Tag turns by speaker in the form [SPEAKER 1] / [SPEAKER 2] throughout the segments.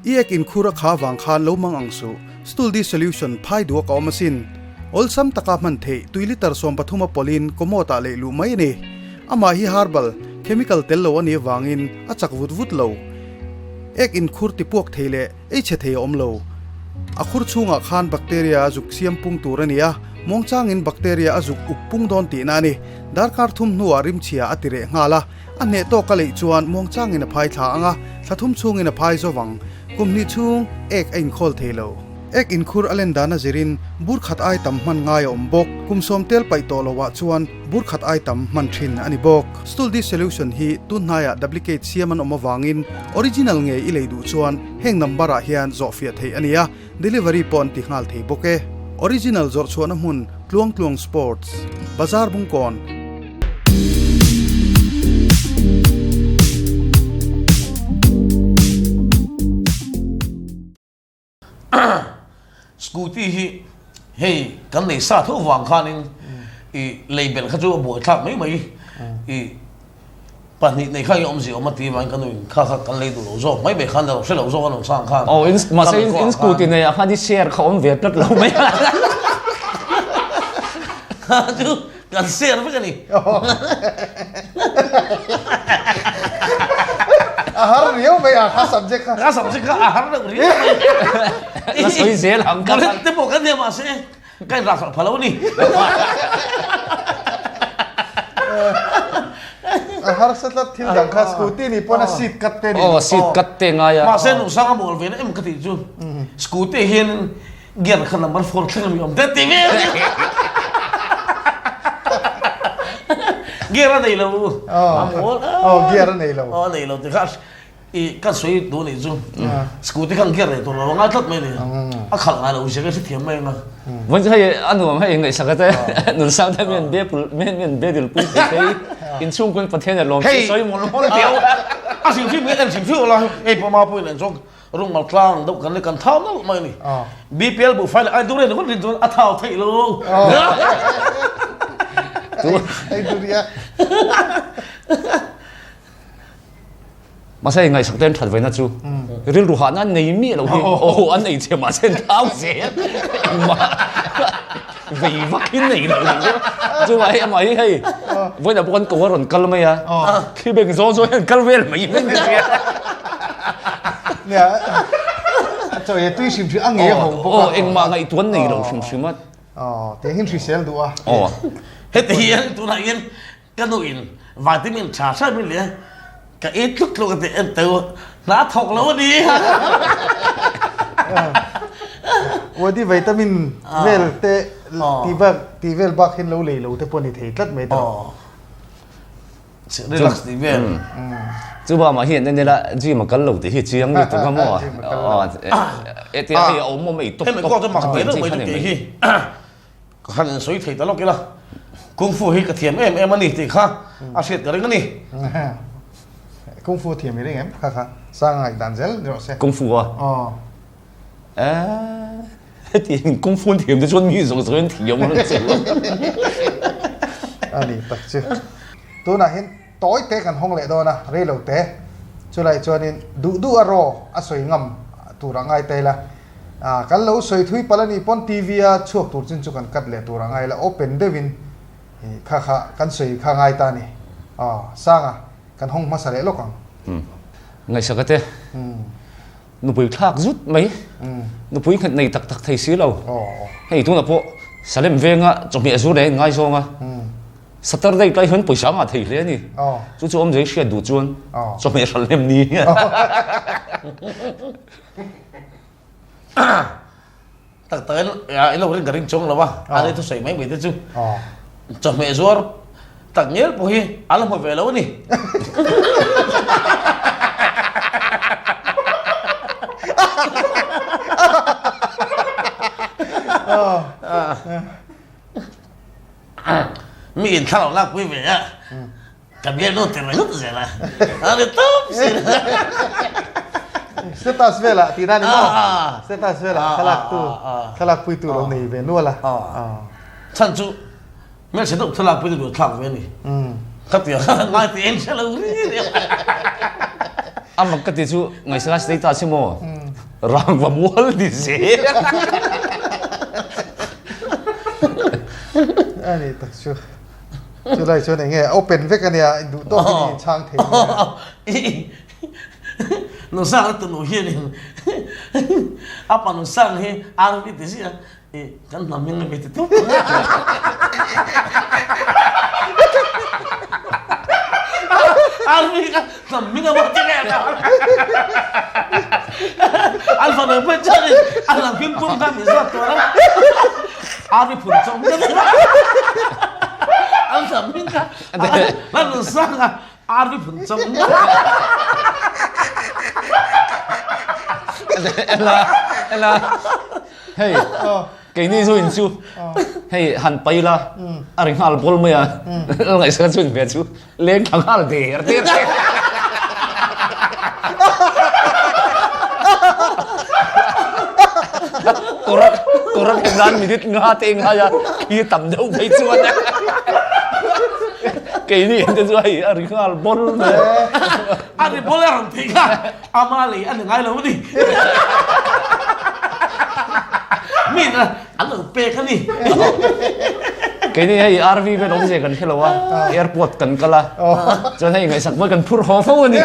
[SPEAKER 1] I ek inkhur a kha vang khan lo mang ang suh. Stool dissolution phai duak a awm asin. Awlsam taka hman theih tui litre 13 a pawlhin commode ah leih luh mai a ni. Amah hi herbal, chemical tel lo a nih avangin a chak vut vut lo. Ek inkhur tipuak thei leh ei chhe thei a awm lo. A khur chhungah khan bacteria a zuk siam pung tur a ni a, muangchangin bacteria a zuk up pung dawn tihna a ni. Darkar thum hnuah rimchhia a ti reh nghal a, a hneh tawk a leih chuan muangchangin a phai thla ang a, thla thum chhungin a phai zo vang. Kum hnih chhung ek a inkhawl thei lo. Ek inkhur a len dan a zirin bur khat ai tam hman ngai a awm bawk. Kum sawm tel paih tawh loah chuan bur khat ai tam hman thin a ni bawk. Stool dissolution hi tun hnaiah duplicate siam an awm avangin original ngei i lei duh chuan heng number ah hian zawhfiah theih a ni a, delivery pawh an ti nghal thei bawk e. Original zawrh chhuahna hmun Tluangtluang Sports, Bazar Bungkawn.
[SPEAKER 2] Scooty hi hei kan nei sa tho vang khanin i lei belh kha chu a buai thlak mai mai i pahnih nei kha i awmzia awm a ti vangin ka nu in kha kha kan lei duh lo zawk mai mai khan alo hre lo zawk a rawn sang khan
[SPEAKER 3] Aw in mahse in scooty nei ah khan i share kha awm ve tlat lo mai a.
[SPEAKER 2] Kha chu Kan share vek a ni.
[SPEAKER 4] A har riau mai a kha subject kha.
[SPEAKER 2] Kha subject kha a har deuh riau mai.
[SPEAKER 3] La sawi zel ang
[SPEAKER 2] ka. Bullet te pawh kan nia mahse ka in rah pha lo a ni.
[SPEAKER 4] A harsa tlat thil dang kha scooty ni pawn a seat cut te ni.
[SPEAKER 3] Aw seat cut te ngai a.
[SPEAKER 2] Mahse nuhsang a mawl ve na em ka tih chu scooty hian Gear kha number 4 thleng ami awm te ti vel. Gear a nei lo.
[SPEAKER 4] Oh, gear a nei lo.
[SPEAKER 2] Oh, nei lo ti kha i kan soi tu ni chu. Scooty khan gear nei tur lo ngai tlat mai ni. A khalh ngai lo zia ka hrethiam mai anga.
[SPEAKER 3] Vân chu hei a nuam hei ngaihsak ate nun sang te men be pul men men be dil pui thei thei in chhung kun Pathian a lawm
[SPEAKER 2] Hei
[SPEAKER 3] soi mol mol teu.
[SPEAKER 2] A sim sim en sim sim la hei pama pui nen chuan Rungmal tlang deuh kan kan thau nalh mai a ni. BPL buhfai leh Aidur en rin chuan a thau theih lo.
[SPEAKER 4] Aiduria.
[SPEAKER 3] Mahse ngaihsak te an that vaina chu rilru hahna an nei miah lo hi aw an ei che mahse an thau zel engmah vei vakin nei lo chu hei amah hi hei vawiinah pawh kan ko a rawn kal mai a Khi beng zawng zawng hian kal vel mai in ka hria.
[SPEAKER 4] Nia, a chaw e tui hrim hrim a ngei a ho bawk a.
[SPEAKER 3] Aw, engmah ngaihtuah nei lo hrim hrim a.
[SPEAKER 4] Aw, tiang hin hrisel duh a.
[SPEAKER 3] Aw.
[SPEAKER 2] Heti hian tunah hian ka nu in vitamin tha hram in leh ka ei tluk tluk a ti en teu hna thawk lo a ni.
[SPEAKER 4] Wadi vitamin vel te ti bak ti vel bak hin lo lei lo te pawh ni thei tlat mai ta.
[SPEAKER 2] Relax tih vel.
[SPEAKER 3] Chuba mah hian en ila gym a kal lo tih hi chiang lutuk a maw? E tia hei a awm awm ei tawp
[SPEAKER 2] tawp. Hemi kawng chu mak ve deuh mai chu kei hi ka han insawi thei ta lawk ila Kung Fu hi ka thiam em em a ni tih kha a hriat ka ring a ni.
[SPEAKER 4] Kung Fu thiam i ring em? Kha kha sang a ngaihdan zel ni rawh se.
[SPEAKER 3] Kung Fu a?
[SPEAKER 4] Aw.
[SPEAKER 3] Hetiang Kung Fu an thiam te chuan mi zawng zawng in thiam an che lo.
[SPEAKER 4] A ni tak chu. Tunah hian tawi te kan hawng leh dawn a, rei lo te. Chulai chuanin duh duh a raw a sawi ngam tur a ngai ta ila. Kan lo sawi thui palh a nih pawn TV a chhuak tur chin chu kan cut leh tur a ngai ila, open deuhin kha kha kan sawi kha ngai ta a ni. Aw, Sanga, kan hawng hmasa leh lawk ang.
[SPEAKER 3] Ngaihsak a te. Nupui thlak zut mai, nupui nghet nei tak tak thei si lo. Hei tunah pawh Salem venga chawhmeh zur leh ngaizawng a, Saturday tlai hian pawisa ngah thei hle a ni. Chu chu awmzei hriat duh chuan chawhmeh hral hnem ni.
[SPEAKER 2] Tak tak in i lo ring ka ring chuang lo a, a ni thusawi mai mai te chu chawhmeh zuar tak ngel pawh hi a la hmu ve lo a ni. Mi in thla lo lak pui ve a, Ka bialnu ti ringawt zel a, a ni tawp si.
[SPEAKER 4] Status velah tih dan ni maw? Status velah thlalak tu, thlalak pui tu lo nei ve nual a.
[SPEAKER 2] Chhan chu hmelchhe deuh thlalak pui tu duh thlak ve a ni. Khatia ngai ti en hre lo ri ri.
[SPEAKER 3] A mak ka ti chu ngaihsaka status hi maw? Rangva mual ni zel.
[SPEAKER 4] A ni tak chu. Chulai chuan enge open vek ania duh tawk in in chhang thei nia.
[SPEAKER 2] Nusang a tunu hianin a pa nusang hi RV ti ziah a, kan hnam hming a mi ti tup. RV kha hnam hming a maw ti leh a. An fanu phei chuanin a hnam hming pum kha min zawt tur a. RV phun chawm deuh a. An hnam hming kha a nusang a. RV phun chawm
[SPEAKER 3] Ela ela hei keini zu in chu hei han pai la a ri nghal bawl mai a ngaihsaka chu in ve chu leng thla nghal der der der kawr kawr a khen nan minute nga te ngai a khi tam deuh phei chuan Keini te chu hei a ri nghal bawl mai a.
[SPEAKER 2] A ri bawl a rawn theih kha ama lei a ni ngai lo a ni. Mi in an lo pek a ni.
[SPEAKER 3] Keini hei RV vel awmzia kan hre lo a, airport kan kal a, chuan hei ngaihsak mawi kan phur haw fo a ni.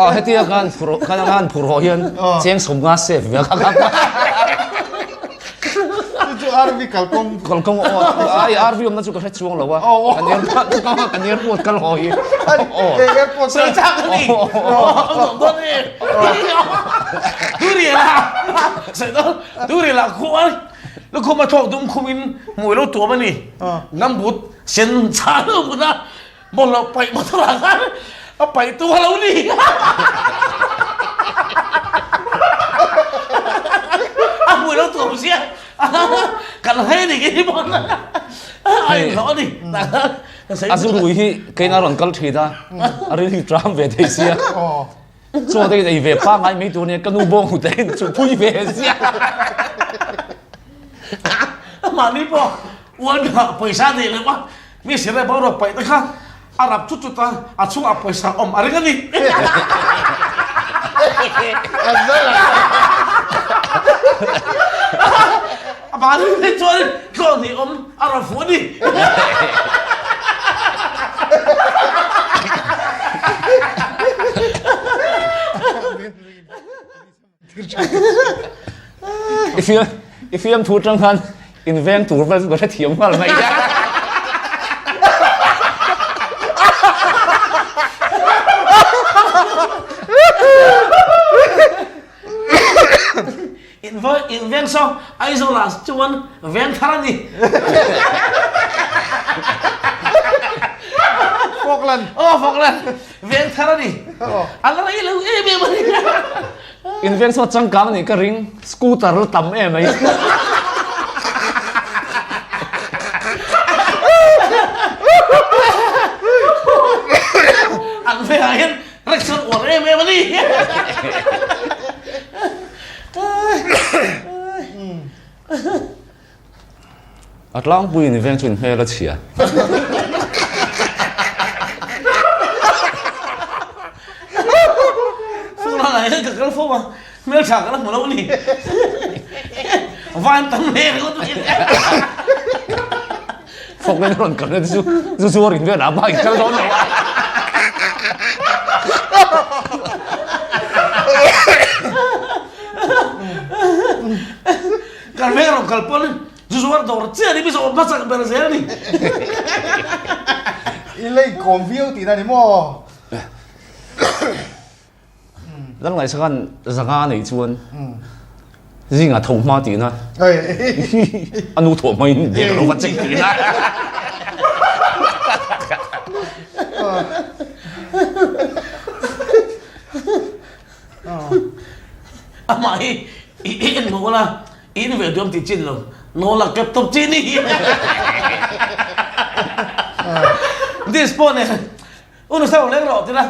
[SPEAKER 3] Aw hetia khan phur khan khan phur haw hian cheng sawm nga save ve kha kha.
[SPEAKER 4] Chu chu RV kalkawng.
[SPEAKER 3] Kalkawng aw ai RV awmna chu ka hre chuang lo a. Kan airport kan airport kal haw hi.
[SPEAKER 4] Airport
[SPEAKER 2] sawi chak a ni. Dawn e. Durian a sawi dawn durian ah khuan lukhum a thawk dum khumin hmui lo tuam a ni. Gambut sen chhah lo hmun a. Bawlhhlawh paih motor ah khan a paih tu a lo ni. A hmui lo tuam sia kan hai ni khi pawn a inhlawh a ni.
[SPEAKER 3] A zu rui hi keina rawn kal thin a, a ril hi tram ve thei sia. Chaw te in ei ve pangngai mai tur nia ka nu bawng hut in chu pui ve sia.
[SPEAKER 2] Mahni pawh ual bikah pawisa nei lo a. Mi sirai boruak paih te kha a rap chut chut a, a chhungah pawisa awm a ring a ni. A mahni phei chuan tlawh hnih awm a rawn fuh a ni.
[SPEAKER 3] I fiam i fiam thu tang khan in veng tur vel chu ka hrethiam nghal mai a.
[SPEAKER 2] In in veng saw Aizawl ah chuan veng thar a ni.
[SPEAKER 4] Falkland.
[SPEAKER 2] Aw Falkland. Veng thar a ni. A la rei lo em em a ni.
[SPEAKER 3] In veng saw changkang nih ka ring, scooter la tam em mai.
[SPEAKER 2] An vengah hian rickshaw uar em em a ni.
[SPEAKER 3] A tlangpuiin veng chu in hmel a chhia.
[SPEAKER 2] Phone ah hian ka kal fo a, hmel tha ka la hmu lo a ni. Van tam hle ringawt mai.
[SPEAKER 3] Fawk in rawn kal na chu chu chu a rin vel ah bike kal dawn lo a.
[SPEAKER 2] Kan veng rawn kal pawn zu zuar dawr chiah ni mizo hmasak ber zel ni.
[SPEAKER 4] I lei kawm viau tihna ni maw?
[SPEAKER 3] Lal ngaihsakhan zanga nei chuan zingah tho hma tihna a nu thawh hmain bag a lo va check tihna.
[SPEAKER 2] Amah hi i en hmuh la, i in ve duam tih chin lo, no la kep tawp chi ni. This pawh nen u nusa lo leng rawh tila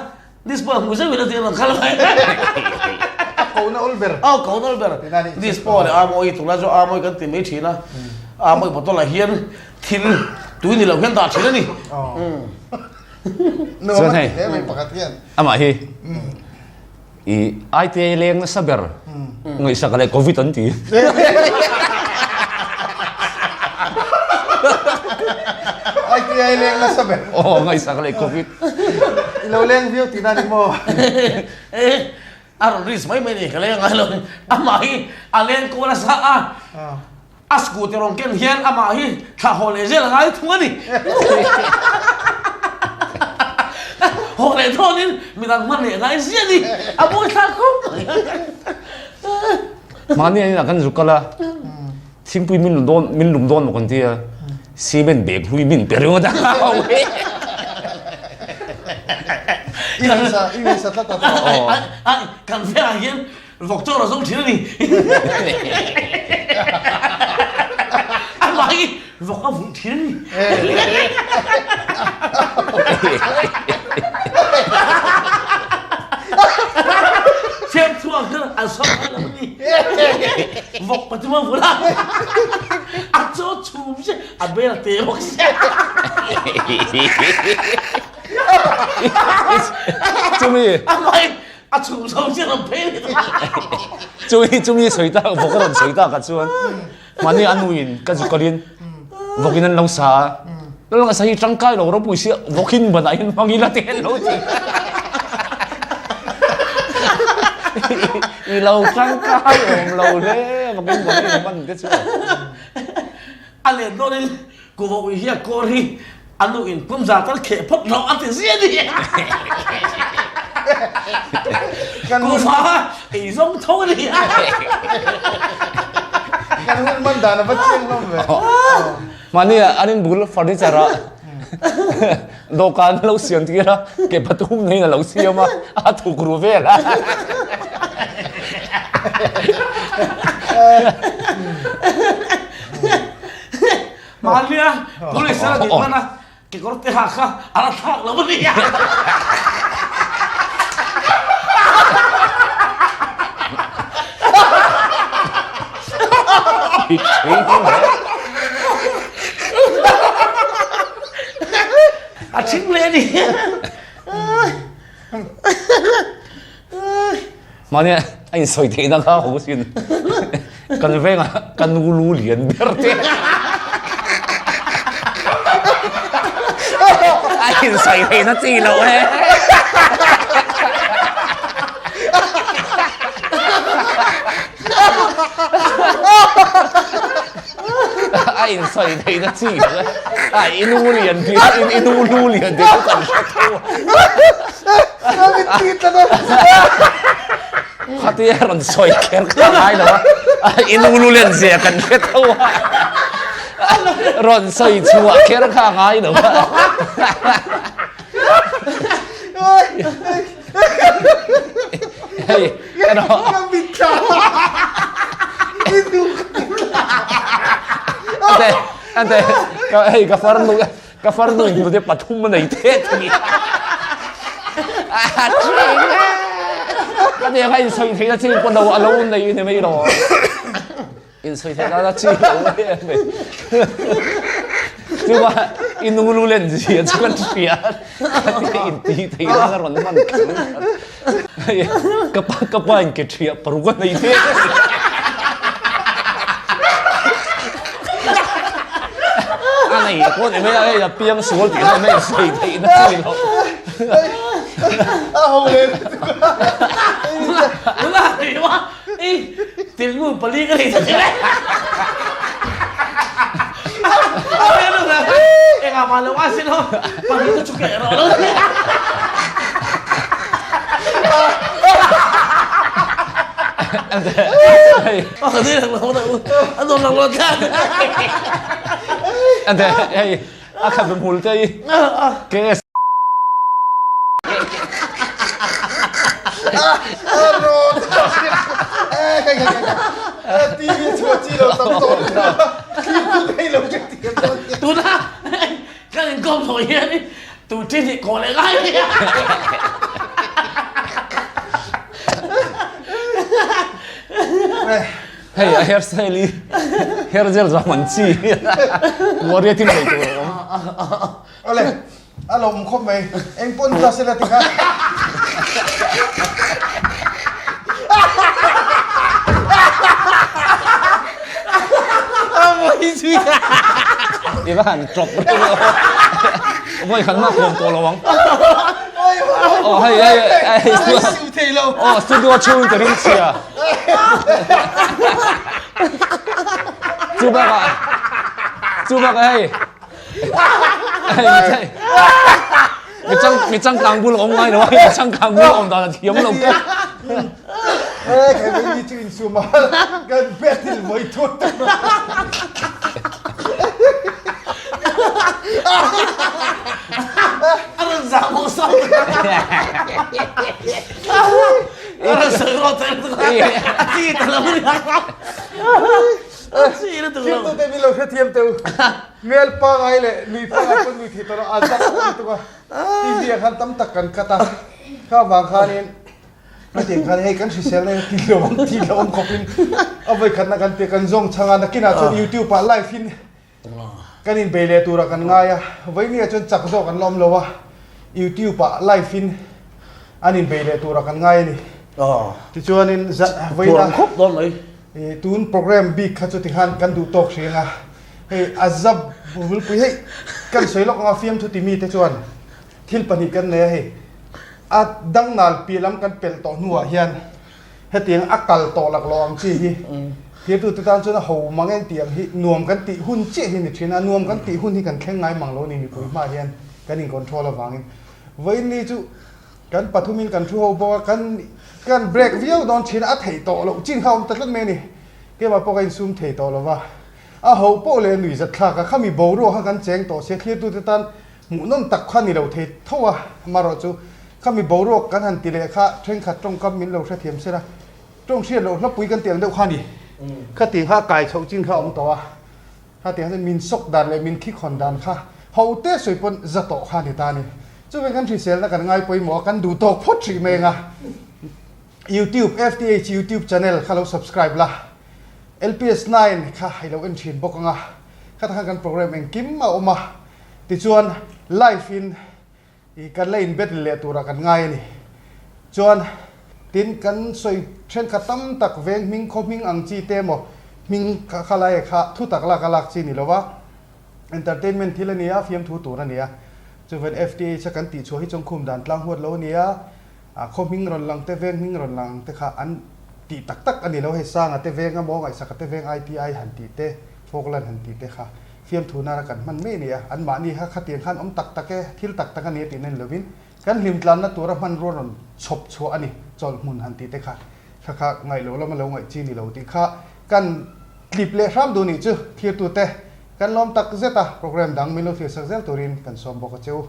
[SPEAKER 2] this pawh hmu zeuh ila tih rawn kal mai.
[SPEAKER 4] A ko na ul ber.
[SPEAKER 2] A ko na ul ber. This pawh leh Amawi tunlai chu Amawi kan ti mai thin a, Amawi bottle ah hian thil. Tui ni lo hian dah thin a ni.
[SPEAKER 4] Nuam a ti hle mai pakhat hian.
[SPEAKER 3] Amah hi i ITI leng nasa ber ngaihsak leh Covid an ti.
[SPEAKER 4] ITI leng nasa ber.
[SPEAKER 3] Aw ngaihsak leh Covid.
[SPEAKER 4] I lo leng viau tihna ni maw?
[SPEAKER 2] A rawn risk mai mai ni ka leng ngai lo. Amah hi a leng kual a sa a. A scooter rawn ken hian amah hi thlah haw leh zel a ngai thung a ni. Haw leh dawnin midang hman leh ngai ziah a ni. A mawi thlak khawp mai.
[SPEAKER 3] Mahni an inah kan zuk kal a, thingpui min lum dawn min lum dawn maw kan ti a, cement bag hlui min pe ringawt a.
[SPEAKER 4] I ngaihsa i ngaihsa tlat a.
[SPEAKER 2] Kan vengah hian Vawk chaw rawh zawng thin a ni. Amah hi vawk a vulh thin a ni. Fiamthu ang khan an sawi ngai lo a ni. Vawk pathum a vulh a, a chaw chhum si a bel te bawk sia.
[SPEAKER 3] Chumi.
[SPEAKER 2] Amah hi A chhum zo chiah rawn phei leh ta.
[SPEAKER 3] Chumi chumi sawi tak vawk a rawn sawi tak ah chuan mahni a nuin ka zu kalin vawkin an lo sa a. Lal nga sa hi tangkai lo ropui sia vawkin banah hian hmang ila te an lo ti. I lo tangkai awm lo hle vawkin banah hian hman te chu.
[SPEAKER 2] A let dawnin Kuva ui hi a kawr hi a nu in kum za tal kheh phawt lo a ti zia ni. Kuva ei zawng tho a ni.
[SPEAKER 4] Kan hun man dan a va chiang hlawm ve.
[SPEAKER 3] Mahni an in bul furniture ah dawhkan a lo siam tir a, ke pathum neiin a lo siam a, a thuk ru vel a.
[SPEAKER 2] Mahnia police a din hman a, kekawr te ha kha a la thlak lo a ni. A thing hle a ni.
[SPEAKER 3] Mahni a insawi theihna kha ho sin. Kan vengah ka nu lu lian ber te. A insawi theihna chi loh e. A insawi theihna chi loh e. A i nu lian tih i nu lu lian tih chu kan hre tho a. Khatia rawn sawi kher kha ngai lo a, i nu lu len zia kan hre tho a, rawn sawi chhuah kher kha ngai lo a. Hei, erawh. Ante, ante, hei ka farnu Ka farnu in hnute pathum a nei teh thei a thin e. Ka nia kha insawi theihna chi pawh lo a lo nei ni mai lo. Insawi theihna la chi lo e mai. Chuma i nu lu len zia chu kan hria. Ka tia inti theihna la rawn hman kher khat. Ka pa ka pa in ke thiah paruk a nei teh thei. A nei pawh ni mai a hei a piang sual tih hi mai sawi theih na chi lo.
[SPEAKER 4] A ho le
[SPEAKER 2] Nula ni wa i tilmu pali ka nei ta che. Engah mah lo a sin ho pahnih te chu keh rawh lo.
[SPEAKER 3] Ante hei a khat hmul te hi KS
[SPEAKER 2] Tuna kan inkawm tawh hian tu ṭin hi kaw leh ngai mai a.
[SPEAKER 3] Hei a hair style hi hair gel zawng an chi kuaria thil nei tur a awm.
[SPEAKER 4] Awle, a lawm khawp mai. Eng pawn ta sela ti kha.
[SPEAKER 3] I va han chawp reuh a. Vawi khat mah kawm tawh lo ang. Aw hei hei hei aw studio chhung ka ring chhia. Chu bakah chu bakah hei mi chang mi changkang bul awm ngai lo a mi changkang bul awm dan a thiam lo bawk.
[SPEAKER 4] E khai mai ni chu insum a kan battle vawi thut.
[SPEAKER 2] A rawn zah bawk sawt. A rawn sawi rawh ta lutuk a. A chi ta lo ni. A chi lutuk lo.
[SPEAKER 4] Thiltute min lo hrethiam teh u. Hmel pangai leh nui pangai pawn nui thei tawh lo a zak lutuk a. TV ah khan tam tak kan cut a. Kha vang khanin A tiang khan hei kan hrisel na ti lo ang ti lo awm khawp in a vawi khatna kan ti kan zawng chhang a nakinah chuan youtube ah live in kan in bei leh turah kan ngai a vawinia chuan chak zawk an la awm lo a youtube ah live in an in bei leh turah kan ngai a ni tichuanin vawiina
[SPEAKER 2] khawp dawn mai
[SPEAKER 4] tun program bik kha chu tikhan kan duh tawk hrih ang a hei a zap vulpui hei kan sawi lawk ang a fiamthu timi te chuan Thil pahnih kan nei a hei, a dangnal piah lam kan pelh tawh hnuah hian hetiang a kal tawh laklawh ang chi hi thirtute tan chuan a ho mang em tih ang hi nuam kan tih hun chiah hi ni thin a, nuam kan tih hun hi kan thleng ngai mang lo a ni mipui hmaah hian kan in control avangin vawiin chu kan pathumin kan thu ho bawk a kan kan break viau dawn thin a, a theih tawh loh chin kha a awm ta tlat mai a ni, keimah pawh ka insum thei tawh lo va, a ho pawh leh a nuihzat thlak a, khami boruak kha kan cheng tawh sia thlirtute tan Hmuhnawm tak kha ni lo thei tho a, amaherawh chu khami boruak kan han ti leh kha thenkhat tawngkam min lo hrethiam sela, tawng hriat loh hlapui kan tih ang deuh kha a ni. Khatiang kha kai chhoh chin kha a awm tawh a, khatiang chuan min sawk dan leh min khikhawn dan kha ho te sawi pawn za tawh kha a ni ta a ni. Chuvang kan hriselna kan ngai pawimawh a, kan duh tawk phawt hrih mai ang a. YouTube, FTH YouTube channel kha lo subscribe la, LPS9 kha i lo en thin bawk ang a, khatah khan kan program engkim a awm a. Tichuan live in i kan la in battle leh turah kan ngai a ni. Chuan tin kan sawi thenkhat tam tak veng hming khaw hming ang chi te emaw hming kha kha lai kha thu tak lak a lak chi ni lo va, entertainment thil a ni a, fiamthu tur a ni a. Chuvan FTH a kan tih chhuah hi chuan khum dan tlang huat lo a ni a, khaw hming rawn lang te veng hming rawn lang ang te kha an tih tak tak a ni lo. Hei Sanga te veng emaw Ngaihsaka te veng ITI han tih te, Falkland han tih te kha Fiamthu nana kan hman mai a ni a, anmahni kha khatiang khan awm tak tak e, thil tak tak a ni a tih na ni lovin kan hlimtlanna tura hmanrua rawn chhawp chhuah a ni, chawlh hmun han tih te kha kha kha ngaih loh lama lo ngaih chi ni lo tih kha kan tlip leh hram duh nih chu thirtute kan lawm tak zet a, program dang min lo thlir sak zel turin kan sawm bawk a che u.